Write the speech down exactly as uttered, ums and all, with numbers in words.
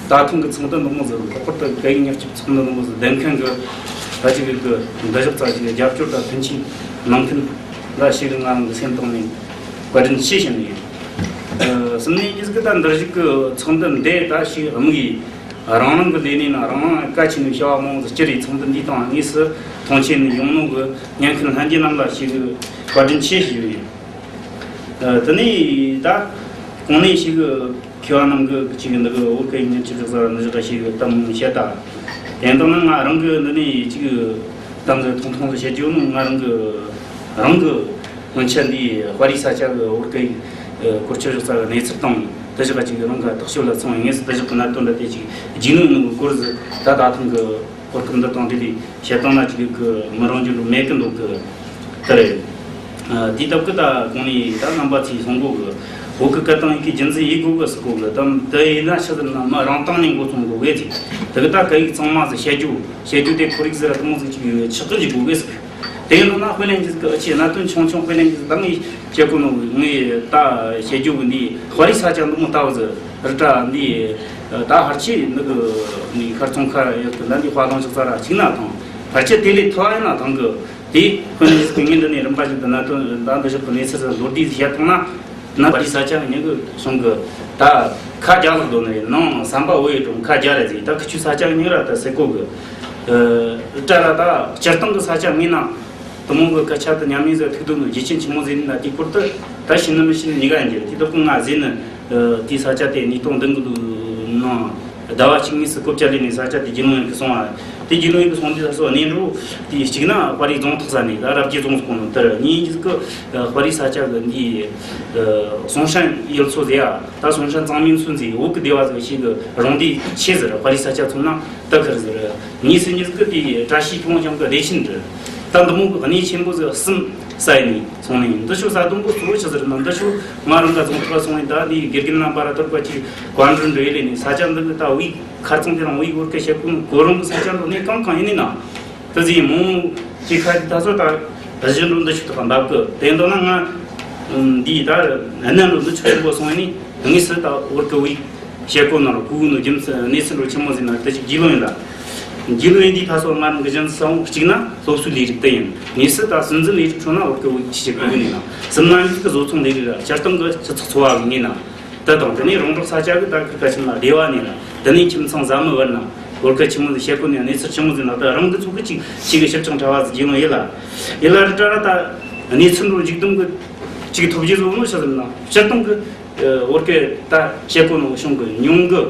ད་ཐེངས་གི་ཚོགས་འདུ་འདི་མོ་ཟིག་ལྷག་པར་དུ་སྐད་ཡིག་མྱུར་སྐྱོབ་ཚོགས་འདུ་འདི་མོ་ཟིག་འདེམས་མཁན་གི་ད་ཅིག་གི་འདི་ཕྱོགས་ཙམ་ཞིག་རྒྱབ་སྐྱོར་དང་མཐུན་རྐྱེན་གནང་མཁན་ལ་ཞིག་ང་རང་གི་སེམས་གཏིང་ནས་བཀའ་དྲིན་ཆེ་ཞུ་ནི་ཡིན། ཨ། གསུམ་ནས་ཡིན་གི་ད་འདིར་ཞིག་གི་ཚོགས་འདུ་འདི་ད་ཞིག་དམིགས་ཡུལ་རང་རང་གི་ལས་གནས་ནང་རང་རང་གལ་ཆེ་ནི་བྱ་བ་མང་ཟིག་སྤྱིར་རེད། ཚོགས་འདུ་འདིའི་སྟེང་དངོས་སུ་མཐོང་ཆེན་ནས་ཡོང་ནོ་གི་ཉན་མཁན་ལྷན་རྒྱས་རྣམས་ལ་ཞིག་གི་བཀའ་དྲིན་ཆེ་ཞུ་ཡིན། ཨ། དེ་ནས་ད་གོང་ནས་ཞིག་གི་མཁས་པ་རྣམས་ཀྱིས་ཅིག་འདི་གི་བོད་སྐད་ཡིག་མྱུར་སྐྱོབ་ཟེར་བ་འདི་ཞིག་ག་ཞིག་གི་གཏམ་བཤད་ད། དེ་འདྲ་ན་ང་རང་གི་འདི་ནས་ཅིག་གཏམ་ཟེར་ཐུང་ཐུང་ཟིག་བཤད་རྒྱུ་ནི། ང་རང་གི་རང་གི་སྔོན་ཆད་འདི་དཔའ་རིས་ས་ཆ་གི་བོད་སྐད་ཡིག་སྐོར་ཆོས་ཕྱོགས་ས་གི་གནས་ཚུལ་དང་དེ་ཞིག་ག་ཅིག་རང་ག་ཐག་གཅོད་ལ་སོང་བའི་དངོས་སུ་དེ་ཞིག་གི་གནད་དོན་འདྲ་དེ་ཅིག་རྒྱུས་ལོན་ནི་གི་སྐོར་ཟིག་ད་ད་ཐེངས་གི་གོ་སྐབས་འདི་དང་འབྲེལ་ཏེ་བཤད་སྟངས་ན་ཅིག་གི་མི་རང་རྒྱུ་འགྲོ་མེད་གི་འདུག་གི། དེ་རེད། ཨ། དེའི་སྟབས་ཀྱིས་ད་གོང་ནས་ད་རྣམ་པ་ཚོས་གསུང་གོ་གི། བོད་ཀྱི་སྐད་དང་ཡི་གེ་རྒྱུན་འཛིན་ཡེད་དགོས་གི་ཟེར་གོ་གི། དམ་དེ་ཡིན་ན་ཆི་ཟེར་ན་མི་རང་སྟེང་ནས་འགོ་རྩོམ་དགོས་གི་ཟེར། དེ་གི་ད་སྐད་ཡིག་གཙང་མ་ཟིག་བཤད་རྒྱུ། བཤད་རྒྱུ་དེ་ཁོར་ཡུག་ཟིག་ར་དེ་མོ་ཟིག་ཅིག་ཆགས་ཀྱི་འཇུག་དགོས་གི་ཟེར། དེ་ཡིན་ན་དཔེ་ལེན་རྒྱུ་ཟིག་གི་ཨ་ཅེ་གནད་དོན་ཆུང་ཆུང་དཔེ་ལེན་རྒྱུ་ཟིག་ད་ངས་བཤད་གོ་ནོ། ངས་ད་བཤད་རྒྱུ་གི་འདི་དཔའ་རིས་ས་ཆ་འདི་མོ་ལྟ་བུ་ཟིག་རི་བཀྲ་འདི། ད་ཕལ་ཆེར་འདི་གི་ནི་ཤར་ཙོང་ཁ་ཡག་གི་ལ་འདི་དཔའ་ལང་ཕྱོགས་ས་ར་གཅིག་ན་ཐང་། ཕལ་ཆེར་དེ་ལས་མཐོ་བ་ཡིན་ན་ཐང་གི། དེ་ཁོ་ནས་ངས་འདི་ནས་རིམ་པ་བཞིན་དུ་གནད་དོན་ད་འདི་ཞིག་གི་གནས་ཚུལ་ལོ་ཟླའི་བཤད་ཐོག་ན། ན་དཔའ་རིས་ས་ཆ་ཉིད་གི་གཞུང་གི་ད་ཁ་རྒྱ་ལག་དོ་ནི་ནང་བསམ་པ་འོ་ཡི་དྲུང་ཁ་རྒྱ་རེ་ཟིག་ད་ཁི་ཆུ་ས་ཆ་ཉིད་ར་ད་ཟེར་གོ་གི། ཨ། ད་ར་ད་སྤྱིར་བཏང་གི་ས་ཆ་ངོས་ན་དུ་མོ་གི་སྐད་ཆ་དུ་ཉམས་ལེན་ཟེར་ཐུག་དོ་ནི་རྒྱུ་རྐྱེན་ཆི་མོ་ཟིག་ཡིན་ན་དེའི་སྐོར་དུ་ད་ཤེས་ནི་མི་ཤེས་ནི་གཉིས་ཀ་ཡིན་གྱི། དེ་ད་ཁོ་ང་ཟེར་ནི། ཨ། དེའི་ས་ཆ་དེ་ཉིས་སྟོང་བདུན་གི་ནང་ཟླ་བ་གཅིག་གཉིས་སུ་གོ་བཅད་ལས་ནས་ས་ཆ་དེ་རྒྱུས་ལོན་ཡེད་གི་སོང་བ། དེ་རྒྱུས་ལོན་ཡེད་གི་སོང་དུས་ད་སོ་གནས་འགྲོ་དེ་གཅིག་ན་དཔའ་རིས་རྫོང་ཐོག་ས་ནས་ད་རབ་རྒྱས་རྫོང་སོགས་ནང་དེར་གཉིས་ཀྱི་གི་ཨ་དཔའ་རིས་ས་ཆ་གི་འདི་ཨ་ཟུང་ཧྲན་ཡུལ་ཚོ་ཟེར་ཡ། ད་ཟུང་ཧྲན་གཙང་མིན་ཚུན་ཟེར་བོད་གི་སྡེ་བ་ཟིག་ཞིག་གི་རང་སྡེ་ཆེ་ཟེར། དཔའ་རིས་ས་ཆ་མཚོན་ན་ད་ཁར་ཟེར། གཉིས་སུ་གཉིས་ཀྱི་དེ་བཀྲ་ཤིས་ཀྱི་ལུང་ཞང་གི་བདེ་ཆེན་འདྲ། ད་འདི་མོ་གི་གནས་ཆེན་པོ་ཟིག་གསུམ་ས་ཡི་ནས་སོང་ནས། འདི་ཆོ་ས་དུམ་བུ་གཙོ་བོ་ཆི་ཟེར་ན། འདི་ཆོ་ང་རང་ག་རྫོང་ཐོག་སོང་ནས་ད་འདི་དགེ་རྒན་རྣམ་པ་ར་ཐོར་པ་ཅིག་བཀའ་འགྲོ་འདྲ་ཡེ་ལས་ནས་ས་ཆ་འདི་གི་ད་བོད་ཁ་རྩང་དེ་རང་བོད་བོད་སྐད་བཤད་ཀུན་གོ་རུང་གི་ས་ཆ་འགྲོ་ནས་གང་གང་ཡིན་ནི་ན། ད་ཟིག་མོ་ཅིག་ཁ་ཅིག་ད་སོ་ད་གཞི་འགྲོ་འདི་ཆོ་ཐོག་འབབ་གི། དེ་འདོད་ན་ང་འདི་ད་གནས་འགྲོ་འདི་ཆོ་ཐོག་སོང་ནས་དངོས་སུ་ད་བོད་སྐད་བོད་བཤད་གོ་ནོ་ར་གོ་ནོ་རྒྱུ་མཚན་གནས་ཚུལ་འགྲོ་ཆེན་མོ་ཟིན་ན་དེ་ཅིག་རྒྱུས་ལོན་ཡིན་ལ། རྒྱུས་ལོན་ཡིན་དུས་ད་སོ་ང་རང་གི་གཞན་སང་གཅིག་ན་སློབ་གསོའི་ལས་རིགས་དེ་ཡིན། དངོས་སུ་ད་སྲིད་འཛིན་ལས་རིགས་ཁྲོད་ན་བོད་སྐད་བོད་ཡིག་ཆེ་ཆེ་གོ་གི་ནས་ན། གསུམ་ན་གཉིས་ཀྱི་བཟོ་ཚོང་ལས་རིགས་ར་སྤྱིར་བཏང་གི་སྤྱི་ཚོགས་འཚོ་བ་གི་ངོས་ན། ད་དང་དེ་ནས་རོང་འབྲོག་ས་ཆ་གི་ད་གི་ག་ཆེན་ལ་སྡེ་བ་ནས་ལ། དེ་ནས་ཁྱིམ་ཚང་བཟའ་མི་བར་ན་བོད་སྐད་ཆི་མོ་ཟིག་བཤད་གོ་ནས་གནས་ཚུལ་ཆི་མོ་ཟིག་ན། ད་རང་གི་ཚོ་གི་ཅིག་ཅིག་གི་ཞིབ་ཅིང་ཕྲ་བ་ཟིག་རྒྱུས་ལོན་ཡེ་ལ། ཡེ་ལ་རི་ཏྲ་ར་ད་གནས་ཚུལ་འགྲོ་འཇིག་སྡོམ་གི་ཅིག་ཐོབ་རྒྱུ་བཟོ་ནོ་ཆི་ཟིག་ན། སྤྱིར་བཏང་གི་བོད་སྐད་ད་བཤད་གོ་ནོ་གཞུང་གི་ཉུང་གི།